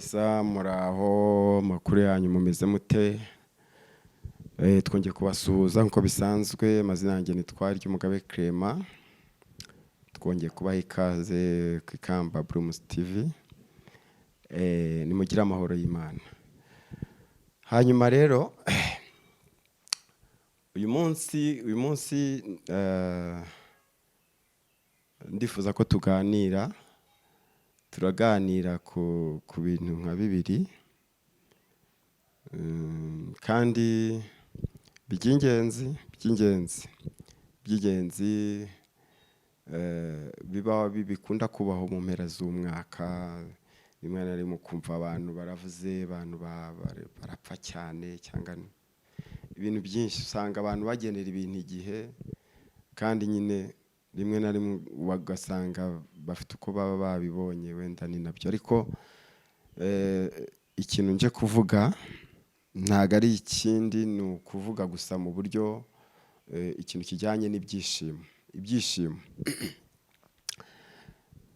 Neza, muraho, amakuru yanyu, mumeze mute? Twongeye kubasuhuza nk'uko bisanzwe. Amazina yanjye ni Twaryumugabe Clement. Twongeye kubaha ikaze ku Ikamba Blooms TV. Nimugire amahoro y'Imana. Hanyuma rero uyu munsi ndifuza ko tuganira, turaganira ku bintu nka bibiri kandi by'ingenzi, biba bikunda kubaho mu mpera z'umwaka. Rimwe na rimwe ukumva abantu baravuze, abantu barapfa cyane, cyangwa ibintu byinshi. Usanga abantu bagenera ibintu igihe, kandi nyine rimwe na rimwe ugasanga bafite uko baba babibonye, wenda ni nabyo. Ariko ikintu nje kuvuga ntabwo ari ikindi, ni ukuvuga gusa mu buryo ikintu kijyanye n'ibyishimo.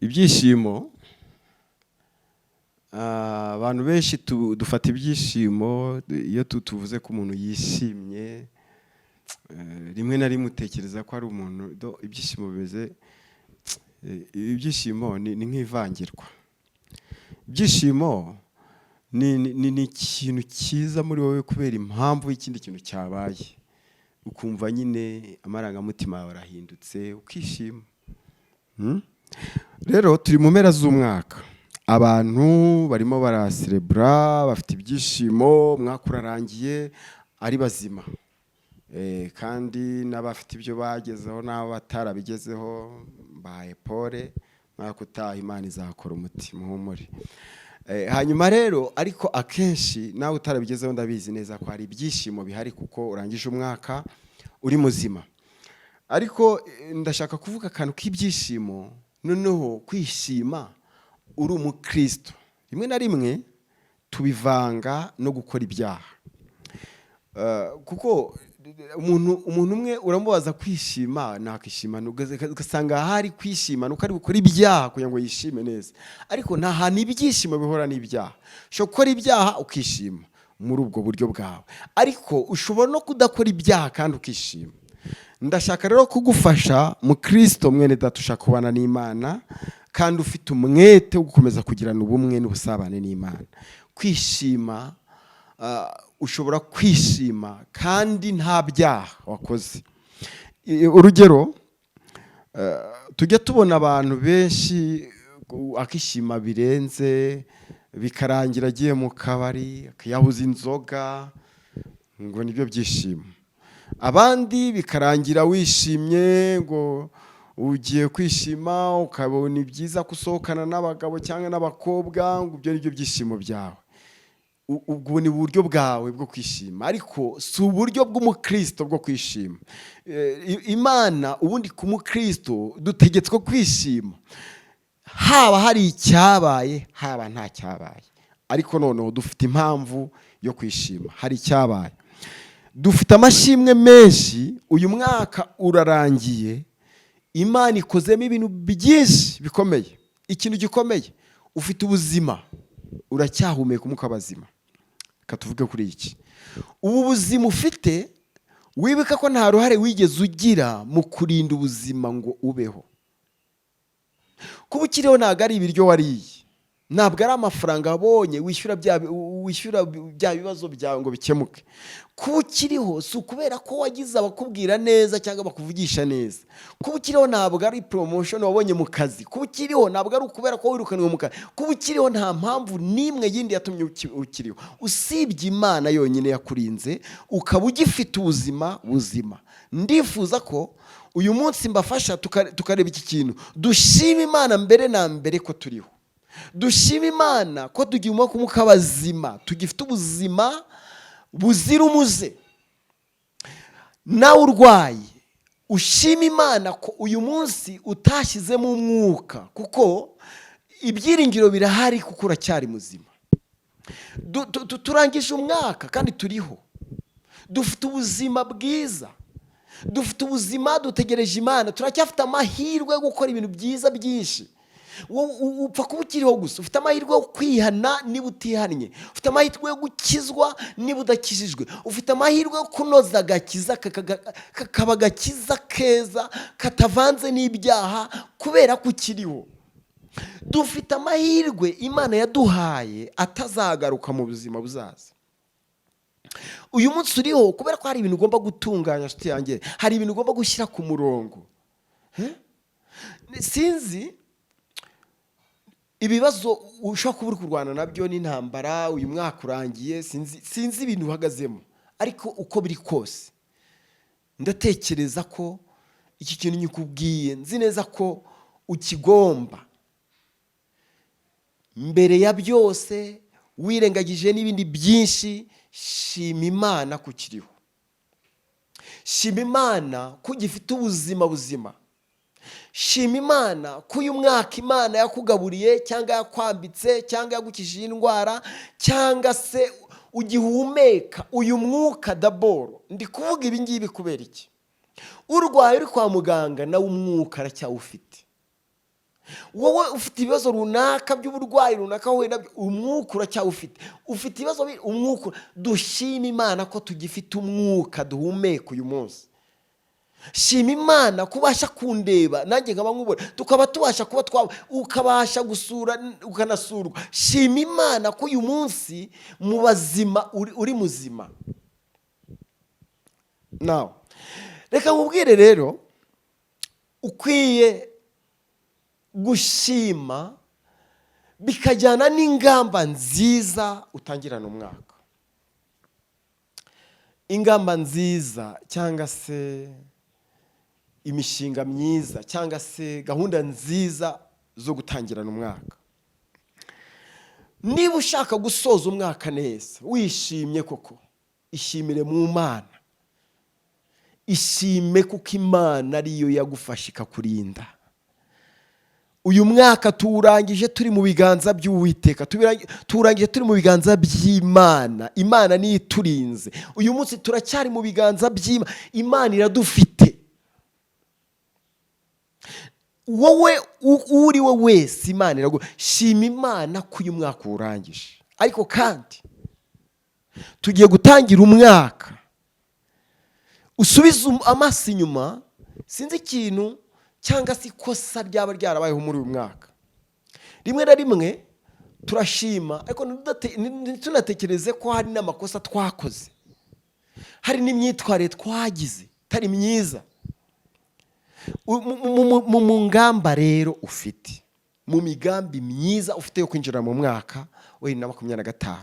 Ibyishimo, abantu benshi dufata ibyishimo iyo tuvuze ko umuntu yishimye, rimwe na rimwe utekereza ko ari umuntu ibyishimo bimeze, ibyishimo ni nk'ivangirwa. Ibyishimo ni ikintu cyiza muri wowe kubera impamvu y'ikindi kintu cyabaye, ukumva nyine amarangamutima yawe arahindutse, ukishima. Rero turi mu mpera z'umwaka, abantu barimo baraserebura, bafite ibyishimo, umwaka urarangiye ari bazima. Kandi n'abafite ibyo bagezeho n'abatarabigezeho, mbahaye pole, umwaka utaha Imana izakora umuti, muhumure. Hanyuma rero ariko akenshi nawe utarabigezeho, ndabizi neza ko hari ibyishimo bihari kuko urangije umwaka uri muzima. Ariko ndashaka kuvuga akantu k'ibyishimo, noneho kwishima uri umukristo. Rimwe na rimwe tubivanga no gukora ibyaha. Kuko umuntu umwe uramubaza kwishima, nakishima, ugasanga ahari kwishima nuko ari gukora ibyaha kugira ngo yishime neza. Ariko nta hantu ibyishimo bihora n'ibyaha. Ushobora gukora ibyaha ukishima muri ubwo buryo bwawe, ariko ushobora no kudakora ibyaha kandi ukishima. Ndashaka rero kugufasha, mu Kristo mwene data ushaka kubana n'Imana kandi ufite umwete wo gukomeza kugirana ubumwe n'ubusabane n'Imana. Kwishima, ushobora kwishima kandi nta byaha wakoze. Urugero, tujya tubona abantu benshi akishima birenze, bikarangira agiye mu kabari akiyahuza inzoga ngo nibyo byishimo. Abandi bikarangira wishimye ngo ugiye kwishima, ukabona ibyiza ko usohokana n'abagabo cyangwa n'abakobwa, ngo ibyo ni byo byishimo byawe. Ubwo ni uburyo bwawe bwo kwishima, ariko si uburyo bw'umukristo bwo kwishima. Imana ubundi ku mukristo dutegetswe kwishima, haba hari icyabaye, haba nta cyabaye. Ariko noneho dufite impamvu yo kwishima hari icyabaye. Dufite amashimwe menshi. Uyu mwaka urarangiye, Imana ikozemo ibintu byinshi bikomeye. Ikintu gikomeye, ufite ubuzima, uracyahumeka umwuka w'abazima. Reka tuvuge kuri iki. Ubu buzima ufite, wibuka ko nta ruhare wigeze ugira mu kurinda ubuzima ngo ubeho. Kuba ukiriho ntabwo ari ibiryo wariye, ntabwo ari amafaranga wabonye wishyura bya bibazo byawe ngo bikemuke. Kuba ukiriho si ukubera ko wagize abakubwira neza cyangwa bakuvugisha neza. Kuba ukiriho ntabwo ari promotion wabonye mu kazi. Kuba ukiriho ntabwo ari ukubera ko wirukanwe mu kazi. Kuba ukiriho nta mpamvu n'imwe yindi yatumye ukiriho usibye Imana yonyine yakurinze ukaba ugifite ubuzima buzima. Ndifuza ko uyu munsi mbafasha tukareba iki kintu. Dushima Imana mbere na mbere ko turiho. Dushima Imana ko tugira umwuka w'abazima, tugifite ubuzima buzira umuze. Nawe urwaye, ushima Imana ko uyu munsi utashyizemo umwuka, kuko ibyiringiro birahari kuko uracyari muzima. Turangije umwaka kandi turiho, dufite ubuzima bwiza, dufite ubuzima, dutegereje Imana, turacyafite amahirwe yo gukora ibintu byiza byinshi. Wowe upfa kuba ukiriho gusa. Ufite amahirwe yo kwihana niba utihannye, ufite amahirwe yo gukizwa niba udakijijwe, ufite amahirwe yo kunoza agakiza kakaba agakiza keza katavanze n'ibyaha kubera ko ukiriho. Dufite amahirwe Imana yaduhaye atazagaruka mu buzima buzaza. Uyu munsi uriho kubera ko hari ibintu ugomba gutunganya, nshuti yanjye, hari ibintu ugomba gushyira ku murongo. Eh? Sinzi ibibazo ushobora kuba uri kurwana nabyo n'intambara uyu mwaka urangiye, sinzi ibintu uhagazemo, ariko uko biri kose ndatekereza ko iki kintu nyikubwiye nzi neza ko ukigomba. Mbere ya byose, wirengagije n'ibindi byinshi, shima Imana ko ukiriho, shima Imana ko ugifite ubuzima buzima, shima Imana ko uyu mwaka Imana yakugaburiye cyangwa yakwambitse cyangwa yagukijije indwara cyangwa se ugihumeka uyu mwuka. D'abord, ndi kuvuga ibi ngibi kubera iki? Urwaye uri kwa muganga nawe umwuka aracyawufite. Wowe ufite ibibazo runaka by'uburwayi runaka wahuye nabyo, umwuka uracyawufite. Ufite ibibazo, umwuka. Dushima Imana ko tugifite umwuka duhumeka uyu munsi. Shima Imana ko ubasha kundeba nanjye nkaba nkubona, tukaba tubasha kuba twaba, ukabasha gusura ukanasurwa. Shima Imana ko uyu munsi mu bazima uri muzima. Nawe reka nkubwire rero, ukwiye gushima bikajyana n'ingamba nziza utangirana umwaka, ingamba nziza cyangwa se imishinga myiza cyangwa se gahunda nziza zo gutangirana umwaka. Niba ushaka gusoza umwaka neza wishimye koko, ishimire mu Mana, ishime kuko Imana ariyo yagufasha ikakurinda. Uyu mwaka tuwurangije turi mu biganza by'Uwiteka, tuwurangije turi mu biganza by'Imana. Imana niyo iturinze. Uyu munsi turacyari mu biganza by'Imana, Imana iradufite. Wowe uri we wese, Imana iragu shima Imana ko uyu mwaka uwurangije. Ariko kandi tugiye gutangira umwaka, usubize amaso inyuma. Sinzi ikintu cyangwa se ikosa ryaba ryarabayeho muri uyu mwaka. Rimwe na rimwe turashima ariko ntitunatekereze ko hari n'amakosa twakoze, hari n'imyitwarire twagize itari myiza. Mu ngamba rero ufite, mu migambi myiza ufite yo kwinjira mu mwaka wa 2025,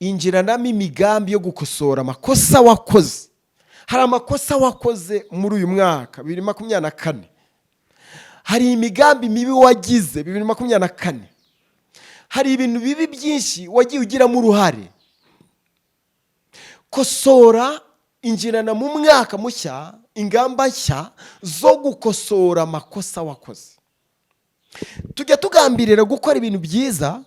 injiranamo imigambi yo gukosora amakosa wakoze. Hari amakosa wakoze muri uyu mwaka 2024, hari imigambi mibi wagize 2024, hari ibintu bibi byinshi wagiye ugiramo uruhare. Kosora, injirana mu mwaka mushya ingamba nshya zo gukosora amakosa wakoze. Tujya tugambirira gukora ibintu byiza,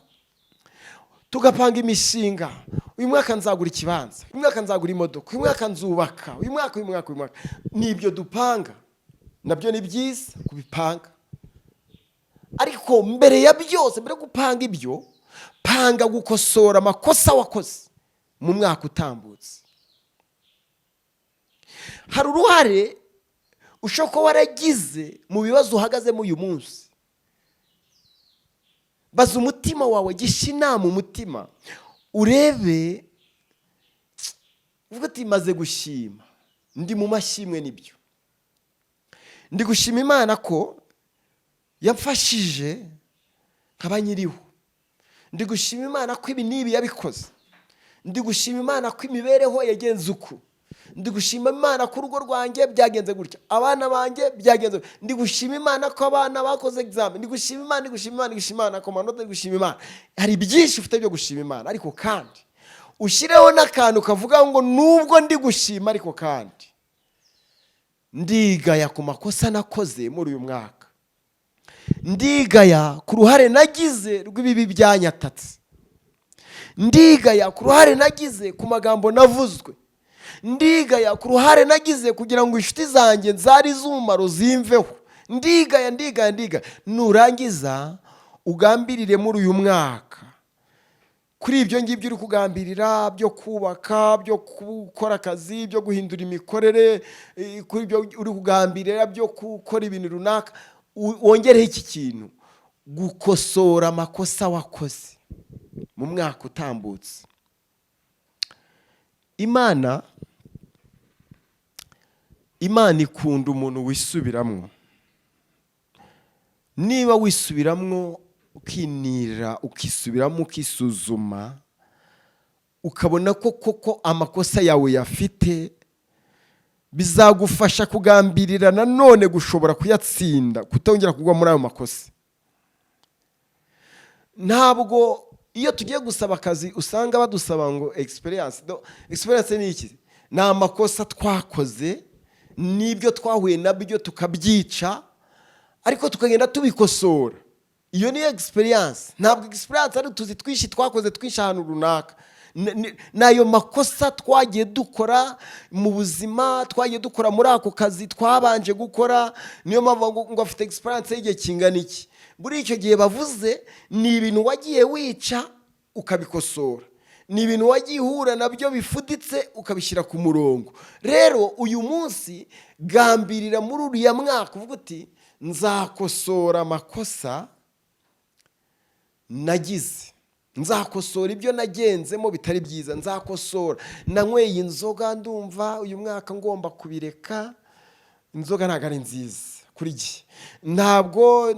tugapanga imishinga: uyu mwaka nzagura ikibanza, uyu mwaka nzagura imodoka, uyu mwaka nzubaka, uyu mwaka, uyu mwaka, uyu mwaka. Nibyo dupanga, nabyo ni byiza kubipanga, ariko mbere ya byose, mbere yo gupanga ibyo, panga gukosora amakosa wakoze mu mwaka utambutse. Hari uruhare ushobora kuba waragize mu bibazo uhagazemo uyu munsi. Baza umutima wawe, gisha inama umutima, urebe, uvuga ati: "Maze gushima, ndi mu mashimwe." Nibyo, ndi gushima Imana ko yamfashije nkaba nyiriho, ndi gushima Imana ko ibi n'ibi yabikoze, ndi gushima Imana ko imibereho yagenze uku, ndi gushima Imana ko urugo rwanjye byagenze gutya, abana banjye byagenze gutya, ndi gushima Imana ko abana bakoze examen, ndi gushima Imana, ndi gushima Imana, ndi gushima Imana ku manota, ndi gushima Imana. Hari byinshi ufite byo gushima Imana, ariko kandi ushyireho n'akantu kavuga ngo: "Nubwo ndi gushima, ariko kandi ndigaya ku makosa nakoze muri uyu mwaka, ndigaya ku ruhare nagize rw'ibibi byanyatatse, ndigaya ku ruhare nagize ku magambo navuzwe, ndigaya ku ruhare nagize kugira ngo inshuti zanjye zari z'umumaro zimveho." Ndigaya, ndigaya, ndigaya. Nurangiza ugambirire muri uyu mwaka kuri ibyo ngibyo uri kugambirira, byo kubaka, byo gukora akazi, byo guhindura imikorere, kuri ibyo uri kugambirira byo gukora ibintu runaka, wongereho iki kintu: gukosora amakosa wakoze mu mwaka utambutse. Imana ikunda umuntu wisubiramwo. Niba wisubiramwo, ukinira, ukisubiramo, ukisuzuma, ukabona ko koko amakosa yawe yafite, bizagufasha kugambirira nanone gushobora kuyatsinda, kutongera kugwa muri ayo makosa. Ntabwo iyo tugiye gusaba akazi usanga badusaba ngo experience. Experience ni iki? Ni amakosa twakoze n'ibyo twahuye nabyo tukabyica, ariko tukagenda tubikosora. Iyo ni experience. Ntabwo experience ari utuzi twinshi twakoze twinshi ahantu runaka. Ni ayo makosa twagiye dukora mu buzima, twagiye dukora muri ako kazi twabanje gukora. Niyo mpamvu ngo afite experience y'igihe kingana iki. Muri icyo gihe bavuze ni ibintu wagiye wica ukabikosora, ni ibintu wagiye uhura nabyo bifuditse ukabishyira ku murongo. Rero uyu munsi gambirira muri uriya mwaka, uvuga uti: "Nzakosora amakosa nagize, nzakosora ibyo nagenzemo bitari byiza, nzakosora. Nanyweye inzoga, ndumva uyu mwaka ngomba kubireka, inzoga ntabwo ari nziza kuri jye. Ntabwo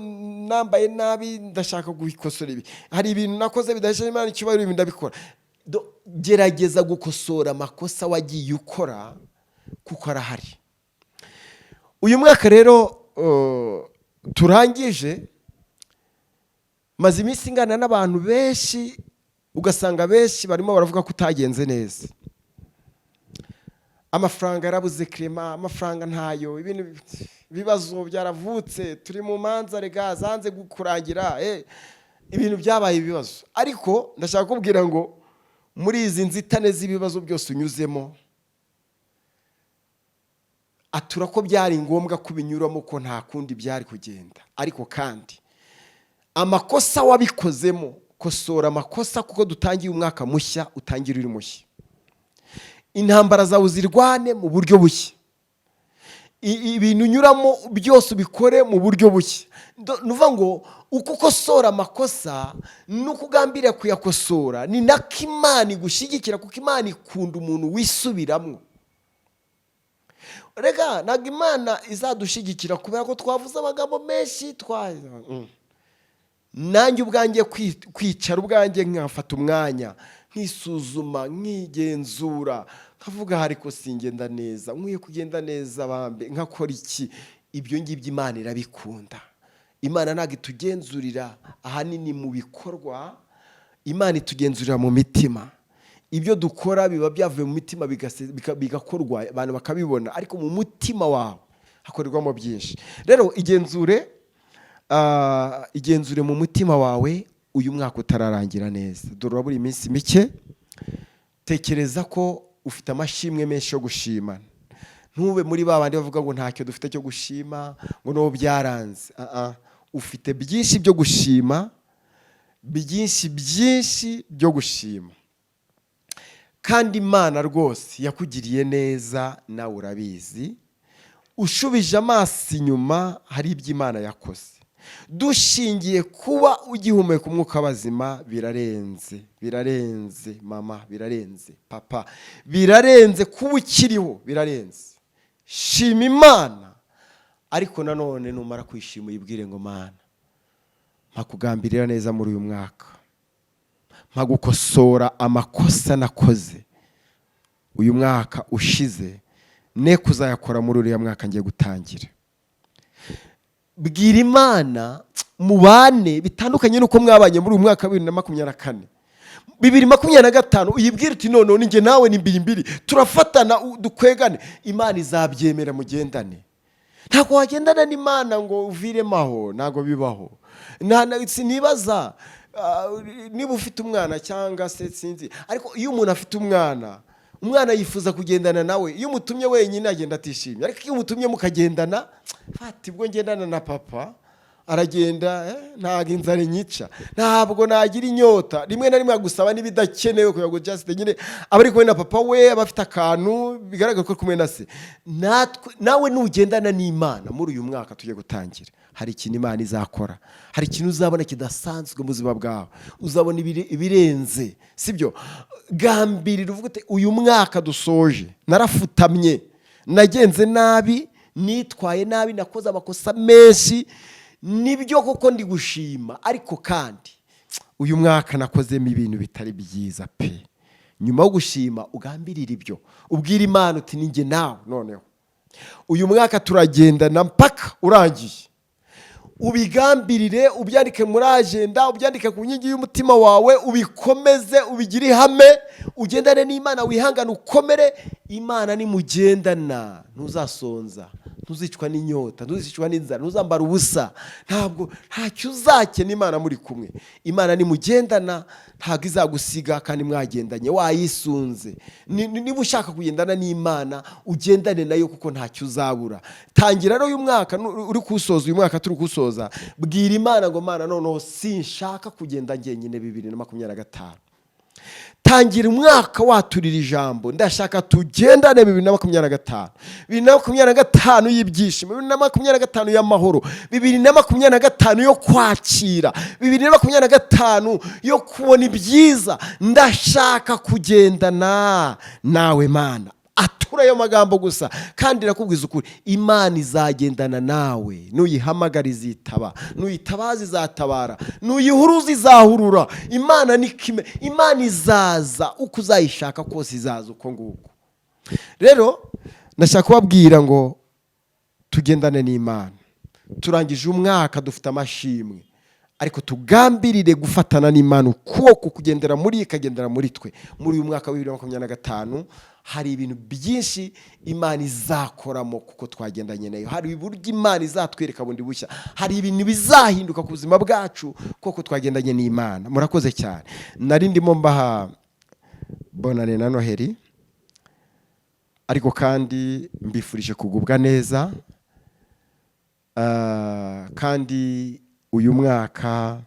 nambaye nabi, ndashaka gukosora ibi. Hari ibintu nakoze bidahesha Imana icyubahiro, ibi ndabikora." Gerageza gukosora amakosa wagiye ukora kuko arahari. Uyu mwaka rero turangije, maze iminsi ingana n'abantu benshi, ugasanga benshi barimo baravuga ko utagenze neza, amafaranga yarabuze kirema, amafaranga ntayo, ibintu, ibibazo byaravutse, turi mu manza rega zanze kurangira, ibintu byabaye ibibazo. Ariko ndashaka kukubwira ngo muri izi nzitane z'ibibazo byose unyuzemo, atura ko byari ngombwa kubinyuramo, ko nta kundi byari kugenda. Ariko kandi amakosa wabikozemo, kosora amakosa, kuko dutangiye umwaka mushya. Utangira uri mushya, intambara zawe uzirwane mu buryo bushya, ibintu unyuramo byose ubikore mu buryo bushya. Ni ukuvuga ngo uko ukosora amakosa n'uko ugambiriye kuyakosora, ni nako Imana igushyigikira, kuko Imana ikunda umuntu wisubiramo. Rega ntabwo Imana izadushyigikira kubera ko twavuze amagambo menshi twa. Nanjye ubwanjye kwicara ubwanjye nkafata umwanya nkisuzuma, nkigenzura, nkavuga: "Ariko singenda neza, nkwiye kugenda neza bambe, nkakora iki?" Ibyo ngibyo Imana irabikunda. Imana ntabwo itugenzurira ahanini mu bikorwa, Imana itugenzurira mu mitima. Ibyo dukora biba byavuye mu mitima, bigakorwa abantu bakabibona, ariko mu mutima wawe hakorerwamo byinshi. Rero igenzure, igenzure mu mutima wawe uyu mwaka utararangira neza. Dore urabura iminsi mike. Tekereza ko ufite amashimwe menshi yo gushima. Ntube muri ba bandi bavuga ngo ntacyo dufite cyo gushima, ngo n'ubu byaranze. Ah, ah. Ufite byinshi byo gushima, byinshi byinshi byo gushima. Kandi Imana rwose yakugiriye neza, nawe urabizi. Ushubije amaso inyuma, hari ibyo Imana yakoze. Dushingiye kuba ugihumeka umwuka w'abazima, birarenze, birarenze mama, birarenze papa, birarenze. Kuba ukiriho birarenze. Shima Imana. Ariko nanone numara kwishima, uyibwire ngo: "Mana, mpakugambirira neza muri uyu mwaka, mpagukosora amakosa nakoze uyu mwaka ushize, ne kuzayakora muri uriya mwaka ngiye gutangira." Bwira Imana mubane bitandukanye n'uko mwabanye muri uyu mwaka wa 2024, 2025. Uyibwire uti: "None ni njye nawe, ni mbiri mbiri, turafatana, dukwegane." Imana izabyemera mugendane. Ntabwo wagendana n'Imana ngo uviremo aho, ntabwo bibaho. Sinibaza niba ufite umwana cyangwa se sinzi, ariko iyo umuntu afite umwana Umwana yifuza kugendana nawe. Iyo umutumye wenyine agenda atishimye, ariko iyo umutumye mukagendana, fata ubwo ngendana na papa aragenda, ntabwo inzara inyica, ntabwo nagira inyota. Rimwe na rimwe agusaba n'ibidakenewe kugira ngo just nyine aba ari kumwe na papa we, aba afite akantu bigaragara ko ari kumwe na se. Natwe, nawe nugendana n'Imana muri uyu mwaka tugiye gutangira, hari ikintu Imana izakora, hari ikintu uzabona kidasanzwe mu buzima bwawe, uzabona ibirenze, sibyo? Gambirira uvuga uti: "Uyu mwaka dusoje narafutamye, nagenze nabi, nitwaye nabi, nakoze amakosa menshi. Nibyo koko ndi gushima, ariko kandi uyu mwaka nakozemo ibintu bitari byiza pe." Nyuma yo gushima, ugambirira ibyo, ubwira Imana uti: "Ninjye nawe, noneho uyu mwaka turagendana mpaka urangiye." Ubigambirire, ubyandike muri agenda, ubyandike ku nkingi y'umutima wawe, ubikomeze, ubigire ihame, ugendane n'Imana, wihangane, ukomere. Imana nimugendana ntuzasonza, ntuzicwa n'inyota, ntuzicwa n'inzara, ntuzambara ubusa, ntabwo ntacyo uzakena Imana muri kumwe. Imana nimugendana ntabwo izagusiga kandi mwagendanye wayisunze. Niba ushaka kugendana n'Imana, ugendane nayo kuko ntacyo uzabura. Tangira rero uyu mwaka uri kuwusoza, uyu mwaka turi kuwusoza, bwira Imana ngo: "Mana, noneho sinshaka kugenda njyenyine 2025." Tangira umwaka waturira ijambo: "Ndashaka tugendane 2025, 2025 y'ibyishimo, 2025 y'amahoro, 2025 yo kwakira, 2025 yo kubona ibyiza. Ndashaka kugendana nawe, Mana." Atura ayo magambo gusa, kandi irakubwiza ukuri, Imana izagendana nawe. Nuyihamagara izitaba, nuyitabaza izatabara, nuyihuruza izahurura. Imana ni kime, Imana izaza uko uzayishaka kose, izaza uko nguko. Rero ndashaka kubabwira ngo tugendane n'Imana. Turangije umwaka dufite amashimwe, ariko tugambirire gufatana n'Imana ukuboko, kugendera muri, ikagendera muri twe. Muri uyu mwaka wa 2025 hari ibintu byinshi Imana izakoramo kuko twagendanye nayo. Hari uburyo Imana izatwereka bundi bushya, hari ibintu bizahinduka ku buzima bwacu kuko twagendanye n'Imana. Murakoze cyane. Nari ndimo mbaha bonane na Noheli, ariko kandi mbifurije kugubwa neza. Kandi uyu mwaka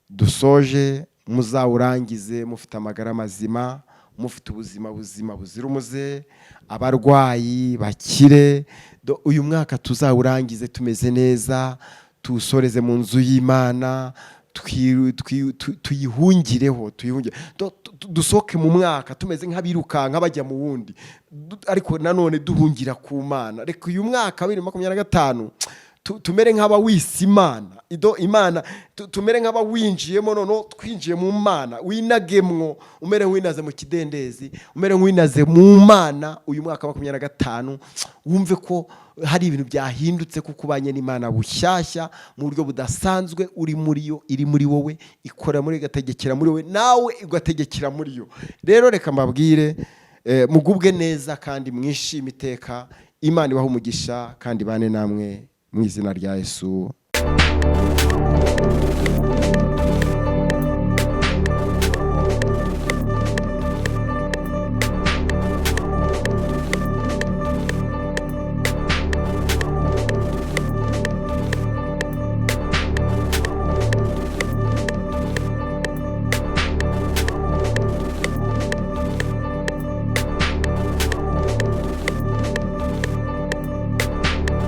dusoje muzawurangize mufite amagara mazima, mufite ubuzima buzima buzira umuze, abarwayi bakire. Uyu mwaka tuzawurangize tumeze neza, tuwusoreze mu nzu y'Imana, tuyihungireho, tuyihungire. Dusohoke mu mwaka tumeze nk'abirukanka bajya mu wundi, ariko nanone duhungira ku Mana. Reka uyu mwaka wa 2025 tumere nk'abawisa Imana, ido Imana, tumere nk'abawinjiyemo. Noneho twinjiye mu Mana, winagemwo, umere nk'uwinaze mu kidendezi, umere nk'uwinaze mu Mana. Uyu mwaka wa 25 wumve ko hari ibintu byahindutse kuko ubanye n'Imana bushyashya mu buryo budasanzwe. Uri muri yo, iri muri wowe, ikora muri, igategekera muri wowe, nawe ugategekera muri yo. Rero reka mbabwire, mugubwe neza kandi mwishime iteka. Imana ibahe umugisha kandi bane namwe mu izina rya Yesu.